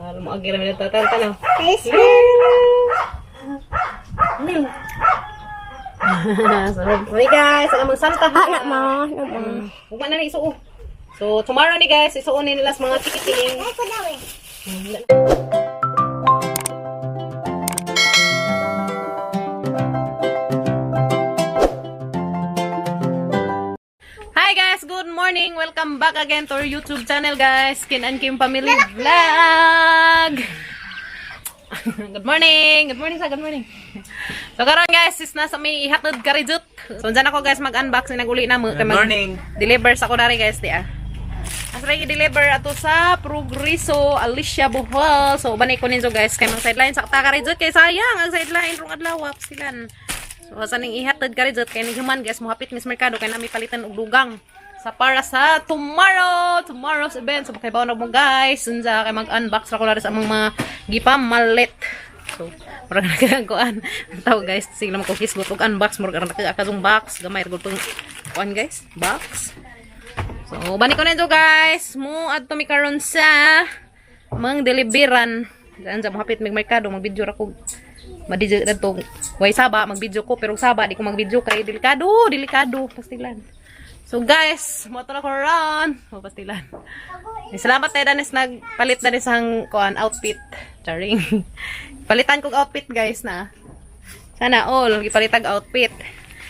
Alam mo, agira mi na tanaw. So, hey guys, ang among Santa. Ah, na mo, na mo. Ugma na ni isuo. So, tomorrow ni guys, isuo ni nila sa mga chikiting. Ay, ko daw eh. Hi guys, good morning. Welcome back again to our YouTube channel guys, Kin and Kim Family Vlog. Good morning. Good morning sa good morning. So karon guys, is nasa may ihatod karijut. So dyan ako guys mag-unbox ni naguli na mo kay Good mag morning. deliver sa ko dari guys di ah. As rin i-deliver ato sa Progreso Alicia Bohol. So uban ko ninyo guys kay mang sideline sa ta karijut kay sayang ang sideline rong adlaw silan. So asa ning ihatod karijut kay ning human guys mohapit Miss Mercado kay nami palitan og dugang sa para sa tomorrow's event. So makaibaw na mo guys. Unsa kay mag-unbox ra ko dari sa among mga gipamalit. So, murag nagkakuan. Taw guys, sige lang ko kisgot og unbox murag ra nakakasong box gamay ra gud tong kuan guys, box. So, balik ko na ito guys. Mo adto mi karon sa mang deliveran. Diyan sa mohapit mig merkado mag-video ra ko. Madidyo dadto. Way saba mag-video ko pero saba di ko mag-video kay delikado, delikado pastilan. So guys, mo to na ko ron. Mo pastilan. Eh, salamat tayo danis nagpalit na isang kuan outfit. Charing. Palitan kog outfit guys na. Sana all gipalitag outfit.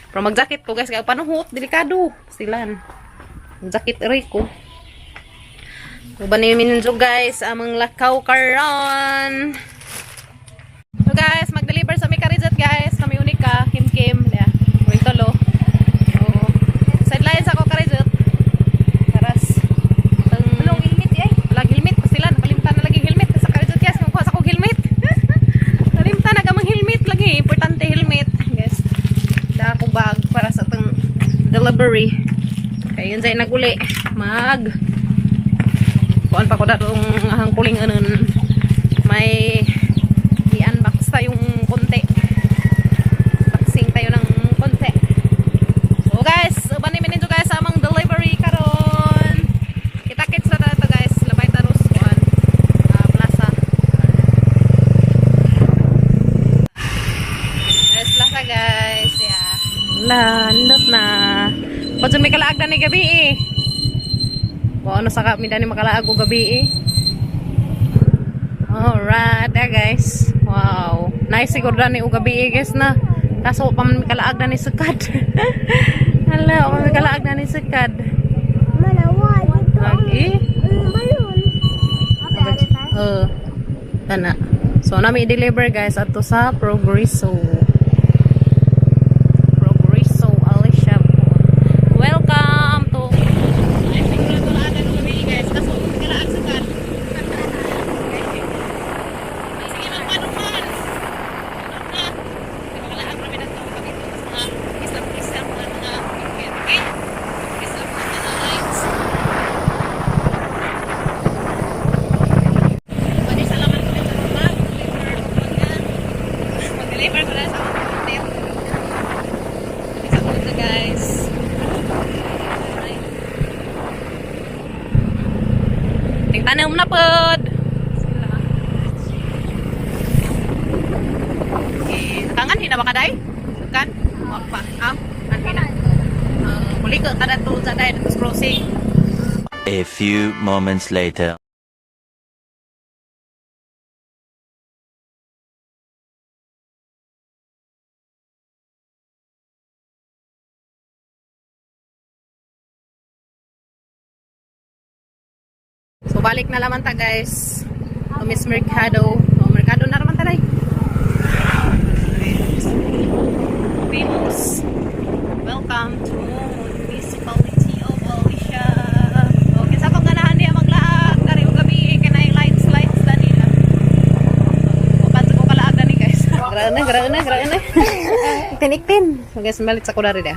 Pero mag-jacket ko guys kay panuhot delikado pastilan. Jacket aray ko. Uban ni minunjo guys amang lakaw karon. So guys, mag-deliver sa Mika Rizat guys. Kami unika, Kim Kim, yeah. Wait tolo. So, sideline sa ako karizat. Karas. Tang Anong helmet eh? wala helmet pa sila nakalimtan na lagi helmet sa karizat guys, makuha sa akong helmet. Kalimtan na gamang helmet lagi, importante helmet guys. Da ako bag para sa tang delivery. Kay yun sa'yo naguli. Mag. Kuan pa ko datong ahang kuling anon. May i-unbox tayong konti. Boxing tayo ng konti. So guys, uban ni ninyo guys sa among delivery karon. Kita-kits na tayo to guys. Labay taros kuan. Ah, plaza. Guys, plaza guys. Yeah. Landot na. Padyo may kalaag na ni gabi eh. Kung ano sa kami dani makalaag og gabi eh. Alright, there guys. Wow. Nice siguro dani og gabi eh, guys na. Kaso pa man may kalaag na ni sukad. Hala, pa may kalaag na ni sukad. Malawa, dito. Lagi. Balon. Tana. So, nami i-deliver guys ato sa Progreso. Progreso Alicia. Welcome to Ay, siguro ito na agad kami guys. Kaso, kalaag sa kan. Sige, magpanuman. Ano na? Di ba kalaag kami na ito? Kami ito sa mga islam-islam mga mga okay? Islam mga lights. Pwede salamat ko rin sa mga deliver ko na. Mag-deliver ko na sa akong hotel. Pwede sa akong guys. Alright. Tingtanan mo na pod. Sila. Okay. Kangan hina ba kaday? Kan? Wa pa. Ah, anhi na. Ah, muli ka kada to sa day sa crossing. A few moments later. So balik na laman ta guys. To Miss Mercado. Oh, Mercado na naman taray. Famous. Welcome to Municipality of Alicia. Okay, sa akong ganahan niya maglaag dari og gabi kanay lights lights dani na. So, pansin ko kalaag dani guys. Grabe na, grabe na, grabe na. Tiniktin. So guys, balik sa kulari dia.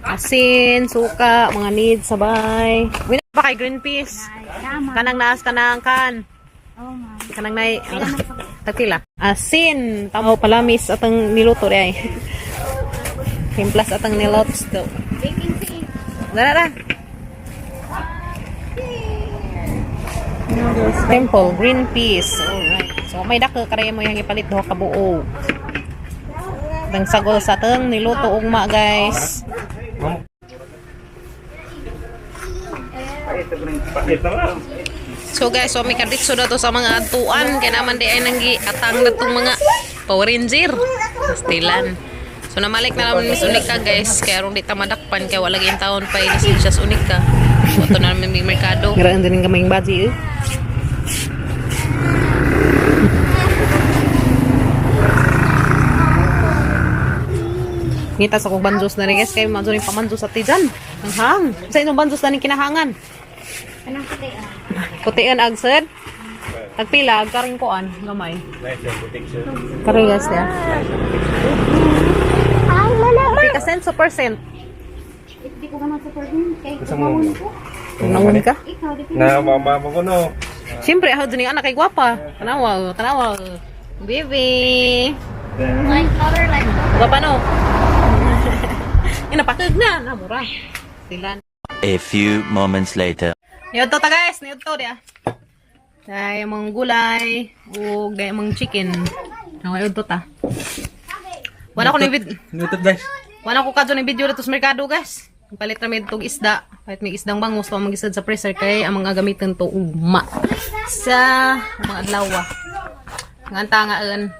Asin, suka, mga needs, sabay. Wala pa kay green peas. Kanang naas, kanang kan. Oh, ma'am. Kanang nay, tagpila. Asin, tamo palamis atang niluto di ay. Timplas atang nilots do. Baking sink. Dara ra. Simple, green peas. Alright. So may dako kare mo yung ipalit duha ka buo. Dang sagol sa teng niluto ugma, guys. So guys, so may kaditso na to sa mga adtuan kay naman di ay nanggi atang na tong mga Power Ranger. Pastilan. So namalik na naman Miss Unika, guys, kay aron di ta madakpan kay wala gyud taon pa ini siya sa Unika. So ato na naman may merkado. Garaan din kaming baji eh. Ngita sa kong banjos na rin, guys, kay manjo rin pamanjos sa tijan. Ang hang. Sa inyong banjos na rin kinahangan. Anong puti ah? Putian agsad. Tagpila ag karing kuan gamay. Karing, guys, ya. Ay, mana ma. Pika cent so percent. Hindi ko ganun sa person. Kay kumamon ko. Nangun ka? Ikaw, di ko. Na mama ko no. Siyempre ako din anak kay gwapa. Tanawa, tanawa. Baby. Like color like. Gwapa no. Ina pakag na, namura. Sila. A few moments later. Niudto ta, guys, niudto dia. Dahil mga gulay ug dahil mga chicken. Niudto ta. Wala ko ni vid Nutot, guys. Wala ko kadto ni video dito sa merkado, guys. Palit ra may tug isda. Kahit may isdang bangus pa magisad sa freezer kay ang mga gamitin to ugma sa mga adlaw. Nganta nga en.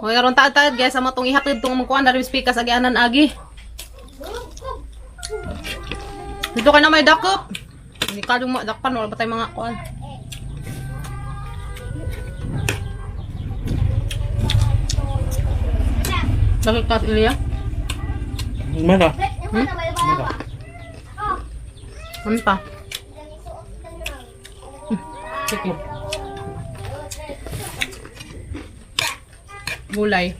Hoy karon taad guys, amo tong ihatid tong mga kuan dari speakers agi anan agi. Dito kay na may dakop. Hindi ka yung dakpan wala ba tayong mga kuan. Bakit ka, Ilya? Mana? Hmm? Ano pa? Sige. Gulay.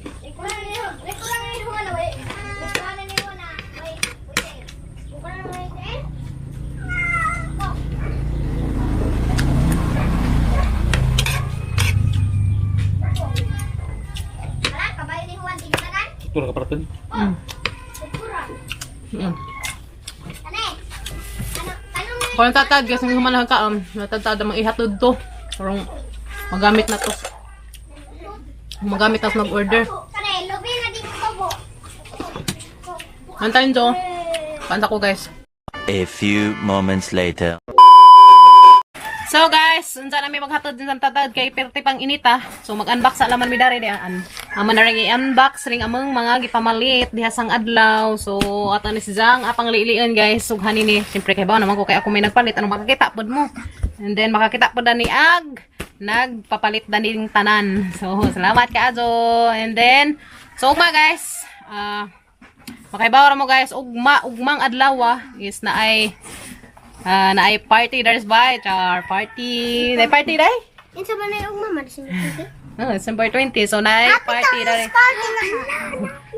Turo ka paraton. Kung tatad, guys, hindi humanahag ka, natatad ang mga ihatod to. Parang magamit na to. Magamit na mag-order. Antayin to. Panta ko, guys. A few moments later. So guys, unsa na may maghatod din sa tatad kay perti pang inita. So mag-unbox sa laman mi dari di an. Ama na ring i-unbox ring among mga gipamalit diha sang adlaw. So ato ni si Zang apang liilian, guys. Sughan ni. Siyempre kay ba naman ko kay ako may nagpalit ano makakita pod mo. And then makakita pod ni ag nagpapalit na ning tanan. So salamat kaayo. And then so ugma, guys. Ah, makaibaw ra mo, guys, ugma ugmang adlaw is na ay na ay party there's by char party. Na party day? Insa man na yung mama sa inyo? Oh, December 20. So na ay party dare. Party na.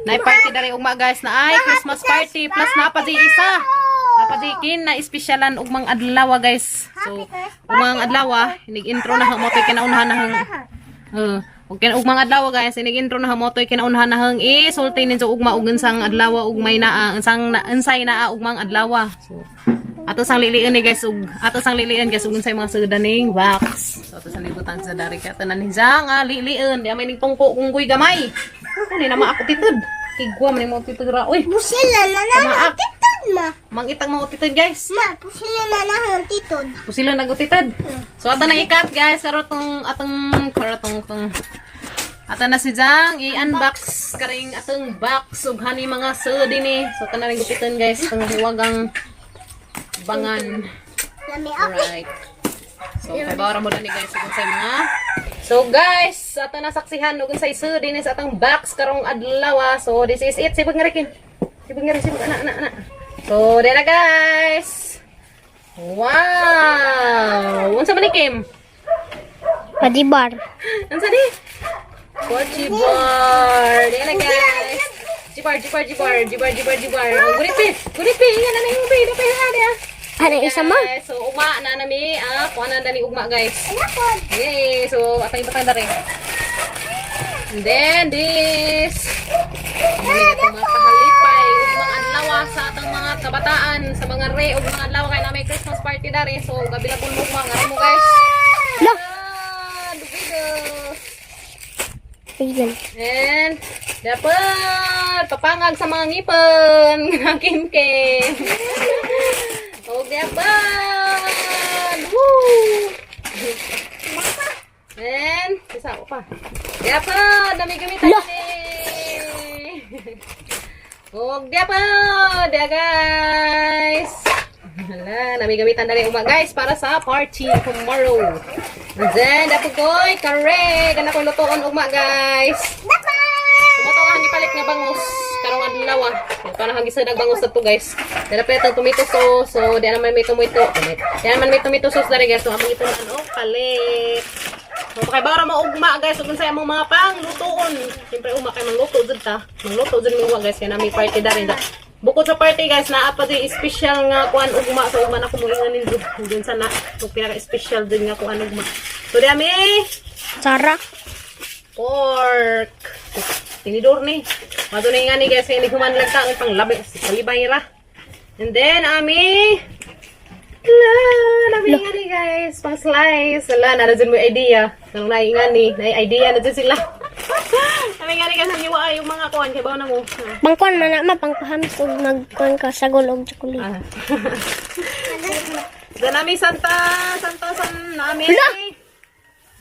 Na ay party dare ugma, guys, na ay Christmas party plus na pa di isa. Na pa di kin na espesyalan ugmang adlaw, guys. So ugmang adlaw, inig-intro na mo toy kinaunhan na hang ug kin ugmang adlaw, guys, inig-intro na mo toy kinaunhan na hang isulti ninyo ugma ug unsang adlaw ug may naa unsang na, unsay naa ugmang adlaw. So ato sang lilian ni guys ug ato sang lilian, guys, ug unsay mga sudaning box. So ato sang libutan sa dari kay ato na ni Zang lilian di may ning tungko kung guy gamay. Kuno na maako titud. Kigwa man mo titud ra oy. Pusila na na Tumaak. ang titod ma. Mangitang mo titud, guys. Ma, pusila na na ang titod. Pusilo nagutitad. So ato na ikat, guys, karo tong atong karo tong tong ato na si Zang i-unbox karing atong box ug hani mga sud dinhi. So ato na ring gupitan, guys, tong huwagang bangan. Lami ako. Alright. So kay bawra mo dani, guys, ug unsay mga. So guys, ato na saksihan ug unsay sud dinhi sa atong box karong adlaw. Ah. So this is it. Sibog nga rikin. Sibog nga rin, sibog ana ana ana. So dere na, guys. Wow! Unsa man ni Kim? Padibar. Unsa ni? Kochi bar. Dere na, guys. Jibar, jibar, jibar, jibar, jibar, jibar. Oh, gurit pi. Gurit pi. Ingan na na yung pi. Dapat ha dia. Ano isa ma? Guys, so ugma na nami. Kuha na nami ugma, guys. Yay! So, atay batang dere. And then, this. Muna itong mga pahalipay. Ug mga adlaw sa atong mga kabataan, sa mga re ug mga adlaw kay na may Christmas party dari. So gabilabon mo mga mo, guys. Lah. Ah, dubidos. Ayan. And dapat papangag sa mga ngipon, nga kimkim. Og dapat. Woo! And isa ko pa. Dapat dami gamitan Lah. ni. Og dapat, dia guys. Hala, nami gamitan dali uma guys para sa party tomorrow. And then, dapat ko'y kare. Gana ko'y lutoon ugma, guys. Tumuto ang gipalit nga bangus karong adlaw ah. Ito na hanggi sa nagbangus to, guys. Dala pa itong tomato sauce. So di naman may tomato. Di naman may tomato sauce dari, guys. So among itunan og palit. So kay bara mo ugma, guys, ug unsa among mga panglutoon. Siyempre ugma kay mangluto jud ta. Mangluto jud mi ugma, guys, kay nami party dari da. Bukod sa party, guys, naa pa din special nga kuan ugma. So ugma na ko moingon ninyo. Dun sa na so, pinaka special din nga kuan ugma. So di ami Sara. Pork. Tinidor ni. Mato na nga ni guys, kaya hindi human lang ta, pang labi, palibay ra. And then, ami, la, nami nga ni guys, pang slice. Wala, nara dyan mo yung idea. Nang nainga ni, na idea na dyan sila. Nami nga ni guys, ang hiwa yung mga kuan, kay bawa na mo. Pangkuan man na ma, pangpahams og magkuan ka sagol og chocolate. Ah. Then, ami, Santa, Santa, San, nami. Hala!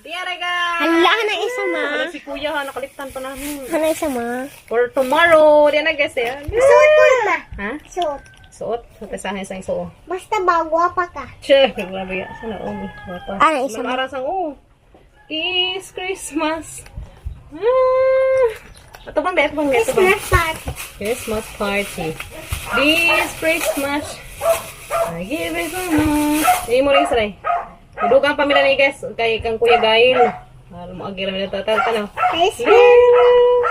Diara, guys. Hala na isa ma. Wala si kuya, ha, nakalitan pa namin. Hala isa ma. For tomorrow, diyan na guys, eh. Suot ko na. Ha? Suot. Suot. Sa isang suot. Basta bago pa ka. Che, grabe ya. Sana oh, wapa. Ah, isa ma. Sang oh. This Christmas. Ah. Ato bang, ato bang, ato bang. Christmas party. Christmas party. This Christmas. I give it so much. Hindi mo rin saray. Dudugang pamilya ni guys kay kang Kuya Gail. Alam mo agira mi tatal tanaw. Christmas.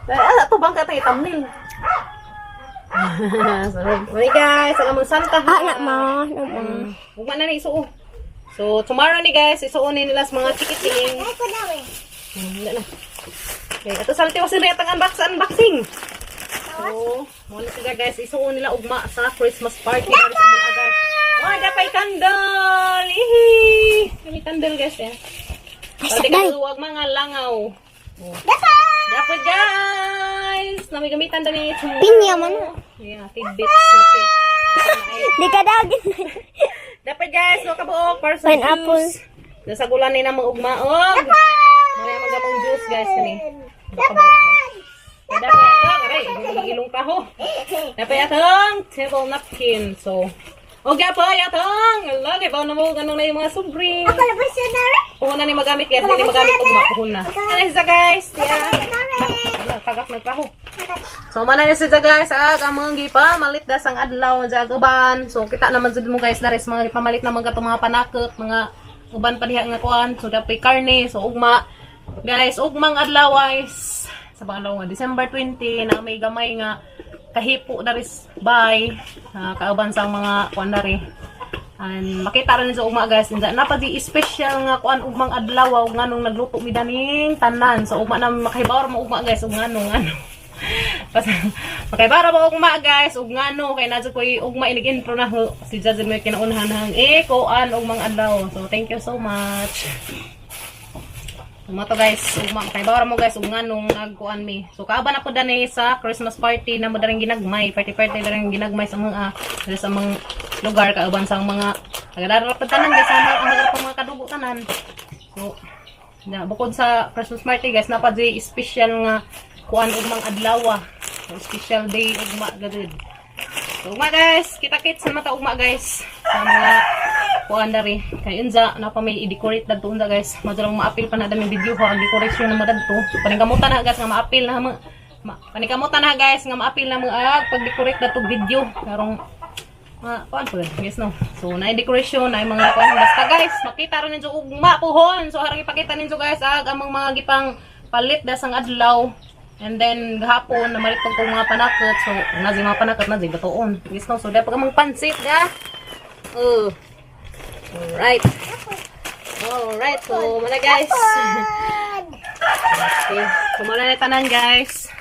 Ah, ato bang katay thumbnail. So, bye guys, ang among Santa. Ah, na ma, na ma. Ugma na ni isuo. So, tomorrow ni guys, isuo ni nila sa mga chikiting. Ay ko daw eh. Wala na. Okay, ato sa tiwas nila itang unboxing. So, muna sila guys, isuo nila ugma sa Christmas party. Para sa mga agar. Oh, dapat candle! Ihi! May candle guys eh. Ay, Para di sakday. ka mga langaw. Oh. Dapat! Dapat guys! Namigamitan dali ito. Pinya man. na. Yeah, tidbits. Masih. Di ka daw gid. Dapat guys, no kabuok para sa Pineapple. juice. Nasa gulan ni na mga ugmaog. Mara magamong juice guys kani. Dapat. Dapat atong, aray, ilong taho. Dapat atong table napkin. So, okay pa atong. Ala, kay ba na mo ganun na yung mga sobre. Ako labas siya na rin. Puhon na ni magamit guys, hindi magamit ugma puhon na. Ano siya guys? Yeah. Ala, tagak na taho. So mana ni siya guys, ag among gipa malit das ang adlaw sa uban. So kita naman jud mo guys na res mga pamalit na mga katong mga panakot, mga uban pa diha nga kuan. So dapat karne, so ugma. Guys, ugmang adlaw guys. Sa adlaw nga December 20 na may gamay nga kahipo daris bay kauban sa mga kuan dari. And makita rin sa ugma guys, inda na pa di special nga kuan ugmang adlaw ug nganong nagluto mi daning tanan. So ugma na makahibaw ra mo ugma guys ug nganong ano. Basta makaibara mo ugma guys ug ngano kay na koy ugma inig intro na ho. Si Jazz may kinaunhan hang eh kuan ugmang adlaw. So thank you so much. Ugma to guys, ugma makaibara mo guys ug nganong nagkuan mi. So kaaban ako dani sa Christmas party na mo daring ginagmay, party party daring ginagmay sa mga diri sa mga lugar kauban sa mga tagadara pa tanan guys sa mga ang mga mga kadugo tanan. So na bukod sa Christmas party guys, napa di special nga kuan ugmang adlaw. So, special day ugma gadud. So ugma guys, kita-kits na mata ugma guys sa mga kuan dari. Kay unsa napa may i-decorate dadto unsa guys. Madurang maapil pa na daming video ko ang decoration na madadto. Paningkamutan na guys nga maapil na mga paningkamutan na guys nga maapil na mga ag pag-decorate dadto video karong mga kuan po guys no. So na decoration na mga kuan basta guys makita ron ninyo ugma puhon. So harang ipakita ninyo guys ag among mga gipang palit dasang adlaw. And then gahapon namalit pag kong mga panakot. So na mga panakot na batuon. Guys no. So dapat among pansit ga. Oh. Alright. Alright. So muna guys. Okay. So muna na tanan guys.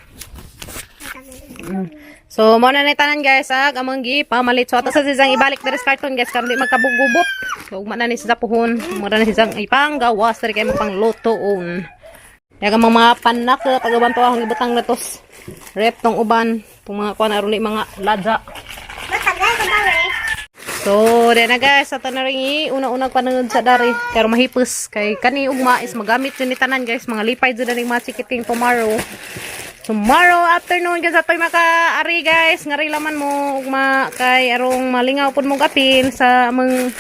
So, mo na na tanan guys, ag among gi pamalit. So, ato sa sisang ibalik diri sa karton guys, karon di magkabugubot. So, ugma na ni sa puhon. Mo na ni sisang ipanggawas diri kay mapanglutoon. Yaga mga panak pag uban to akong ibutang na tos. Rep tong uban, tong mga kuan aron di mga ladya. Matagal ko ba eh? So, di na guys, ato na rin una-unang panangod sa dari. Pero mahipos kay kani ugma is magamit jud ni tanan guys, mga lipay jud na ning mga chikiting tomorrow. Tomorrow afternoon guys atoy makaari guys, ngari laman mo ugma kay arong malingaw pud mong apil sa among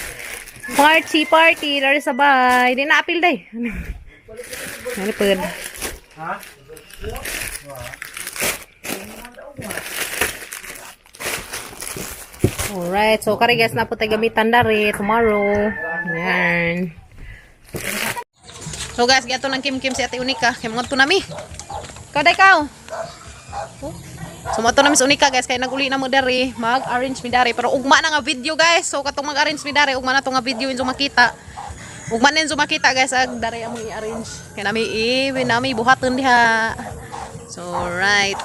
party party dari sa bahay. Di na apil day. Ano pud? Alright, so kari guys na po tayo gamitan dari tomorrow. Yan. So guys, giato ng kim-kim si Ate Unika. Kay mga nami. Ikaw day kaw. Oh. So mo nami sa Unika guys kay naguli na mo dari, mag-arrange mi dari pero ugma na nga video guys. So katong mag-arrange mi dari, ugma na to nga video inyo makita. Ugma na inyo makita guys ag dari among i-arrange. Kay nami i nami buhaton diha. So right.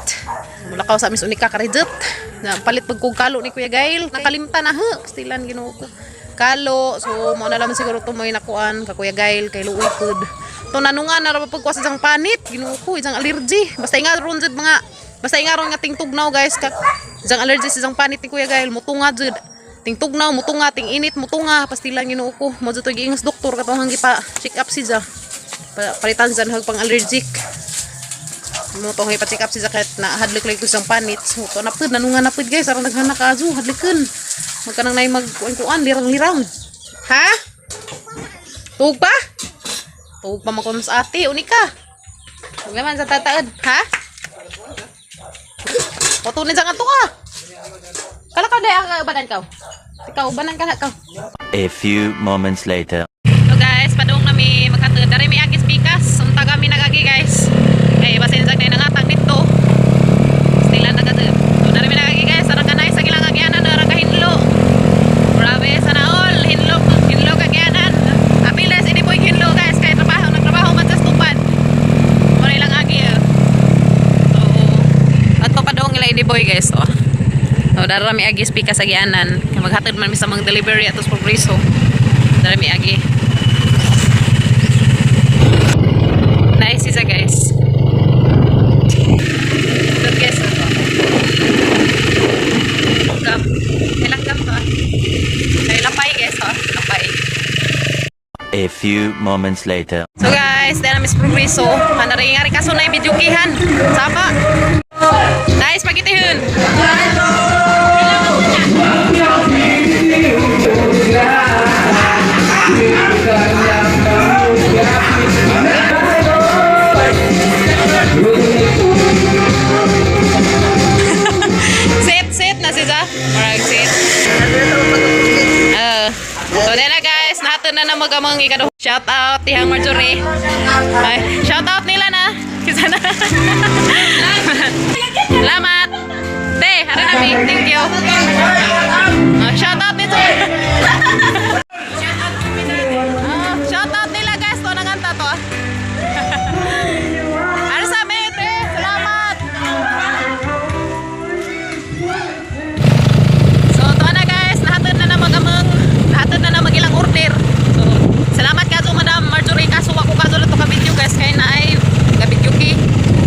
Mulakaw sa Miss Unika karidot. Na palit pag kog kalo ni Kuya Gail. Nakalimta na ha. Pastilan Ginoo ko. Kalo. So mo na lang siguro tumoy nakuan ka Kuya Gail kay luoy pud. To nanungan na ra pag kuha sa isang panit. Ginoo ko isang allergy. Basta inga ron jud mga basta inga ron nga tingtugnaw guys ka isang allergy sa isang panit ni Kuya Gail mutunga jud. Tingtugnaw mutunga, ting init mutunga, pastilan Ginoo ko. Mo jud to giingos doktor katong hanggi pa check up siya. Palitan sa hag pang allergic. Mo to pa check up si Zakat na hadlok lagi ko siyang panit. So to na pud nanunga na pud guys aron naghana ka azu hadlokon. Magkanang nay mag kuan-kuan lirang-lirang. Ha? Tuog pa? Tuog pa man sa ate unika. Huwag sa tataad, ha? Patunin sa kanto ka. Kala ka dai ang ubanan ka. Ikaw ubanan ka na ka. A few moments later. So guys, padung nami maghatod dari mi agis pikas. Unta kami nagagi guys. Kay basin sa kay nangatang dito. Stila nagatod. So dari mi nagagi guys, arang kanay sa gilang agyanan arang kahinlo. Grabe sana all hinlo, hinlo kagyanan. Apiles ini po yung hinlo guys kay trabaho nagtrabaho man sa tupad. Mura ilang agi. Eh. So ato padung ila ini boy guys oh. So dara mi agis pikas agyanan. Kay maghatod man mi sa mga delivery atos progreso. Dara mi agi. Nice isa guys. Good guys. Gam. Ilang gam to ah. Ay, lapay guys oh. Lapay. A few moments later. So guys, dahil namin sa progreso. Hanari nga rin kaso na yung video kihan. Saba. Nice pagitihun. Sit, sit na siya. Parang sit. So then na guys, nato na na magamang ikado. Shout out tihang Marjorie. Ay, shout out nila na. Kisa na. Salamat. Te, hara na mi. Thank you. Shout out nito. Shout out nila guys. To nanganta to. Ah. Ano sa amin, te? Salamat. So, to na guys, nahatod na na magamang, nahatod na na magilang order. So, salamat kaso Madam Marjorie, kaso wako kaso na to ka video guys, kay na ay ka video ki.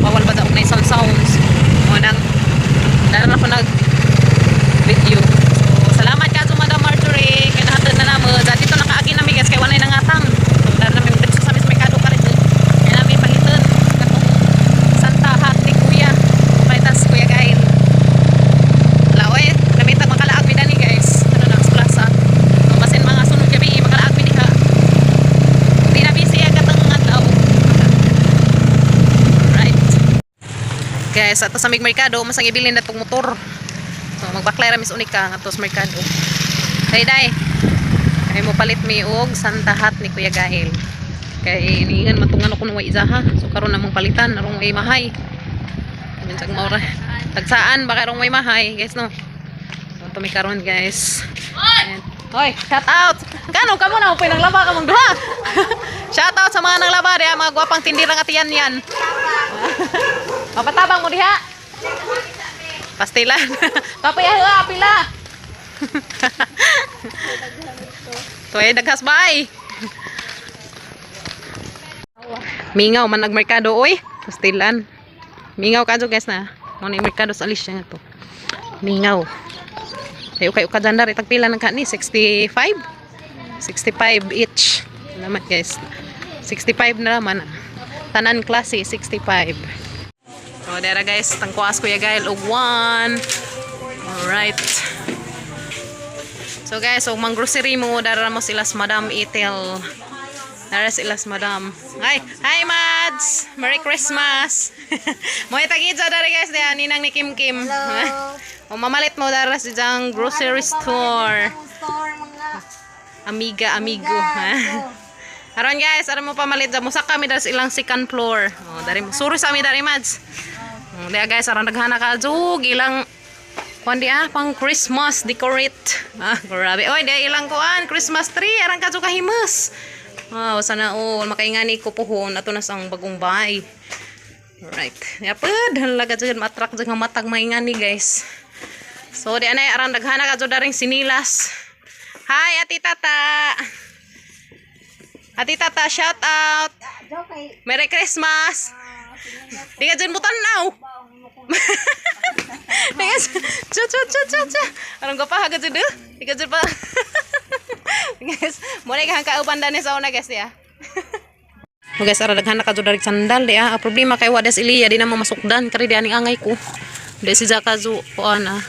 Bawal ba daw na sound sounds. Mo nang naran ako nag video. So, salamat kaso Madam Marjorie, kay nahatod na namo. Dati to nakaagi nami guys, kay walay nangatang. So, dara nami diretso sa mis merkado ka rin. Kay nami pangiton katong Santa Hat ni Kuya. Palitas Kuya Gail. Laoy, namitag makalaag mi dani guys. Ano na sa plaza. So, basin mga sunod gabi, makalaag mi diha. Di na busy ang katang adlaw. Right. Guys, ato sa mig merkado, masang ibilin na tong motor. So magbaklay ra mis unika ngadto sa merkado. Hey dai. Kay mo palit mi og Santa Hat ni Kuya Gail. Kay niingan matungan ako nung way izaha. So karon namong palitan arong way mahay. Minsag maura. Tagsaan baka rong may mahay, guys no. So tumi karon guys. Ayan. Hoy, shout out. Kano kamo na upoy naglaba ka mong duha. Shout out sa mga naglaba diha, mga gwapang tindirang atiyan yan. Mapatabang mo diha. Pastilan. Papay ah, pila. Tuway daghas bay. Mingaw man nagmerkado oy. Pastilan. Mingaw ka guys na. Mo ni merkado sa Alicia nga to. Mingaw. Tayo kayo ka dyan dari tagpila ng kani 65. 65 each. Salamat, guys. 65 na naman. Ah. Tanan klase 65. So dera guys, tangkuas Kuya Gail og 1. Alright. So guys, og mang grocery mo dara mo sila sa Madam Ethel. Dara sila sa Madam. Hi, hi Mads. Merry Christmas. Mo itagidza dara guys, diya ninang ni Kim Kim. Hello. O mamalit mo dara sa diyang grocery store. Store mga Amiga, amigo. Ha? Aron guys, aron mo pamalit dyan. Musak kami dara sa ilang second floor. Oh, dari mo. Suro sa ami dari Mads. Oh, diya guys, aron naghana ka jug ilang kuan di ah, pang Christmas decorate. Ah, grabe. Oy, diya ilang kuan Christmas tree aron ka jug kahimus. Wow, sana all makaingani ko puhon ato na sang bagong bahay. Alright. Ya pud, halaga jud ma-attract jud nga matag maingani guys. So di anay aron daghana ka jud daring sinilas. Hi, Ate Tata. Ate Tata, shout out. Joke. Merry Christmas. Di ka dyan butan-aw. Di ka dyan. Chu, chu, chu, chu, chu. Anong ko pa, hagad dyan eh? Di ka dyan pa. Guys, muna ka kauban dani sa una guys ya. Oh guys, ara daghan na ka jud sandal di ah. Ang problema kay wades Iliya di na mamasukdan kari di aning angay ko. Di si Zaka zu kuan ah.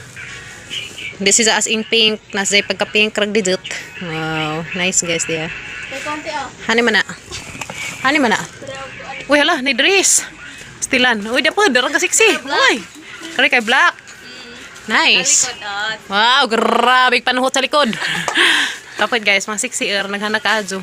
Di si as in pink, nasa pagka pink rag di jut. Wow, nice guys di ah. Kay konti oh. Hani man na. Hani man na. Uy, hala, ni dress. Stilan. Uy, dapat, darang ka sexy. Uy, kari kay black. Nice. Wow, grabe panuhot sa likod. Tapos guys, mga sexy er, naghana ka adyo.